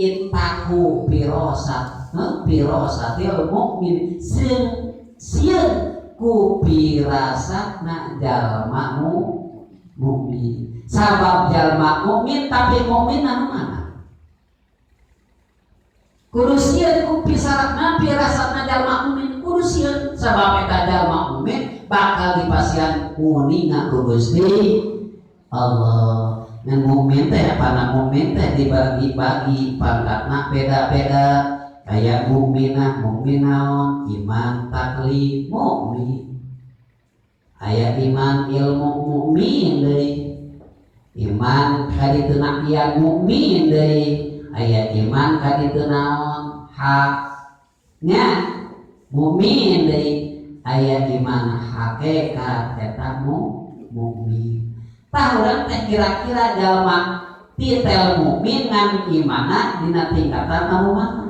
Ittaqu firasat, firasatil mukmin, sieun sieun ku firasatna jalma mukmin. Sabab jalma mukmin, tapi mukmin anu mana kudu sieun ku pirasatna, firasatna jalma mukmin kudu sieun, sabab eta jalma mukmin bakal dipasihan uninga ku Gusti Allah. Ngan mukmin teh, pana mukmin teh dibagi-bagi pangkatna beda-beda, kayak mukminah, mukmin naon, iman taklif mukmin, aya iman ilmu mukmin deui, iman kaditu nakian mukmin deui, aya iman kaditu naon, haknya mukmin deui, aya iman hakikat, eta mukmin. Tah, urang teh kira-kira jalma titel mukmin ngan imana dina tingkatan anu mana?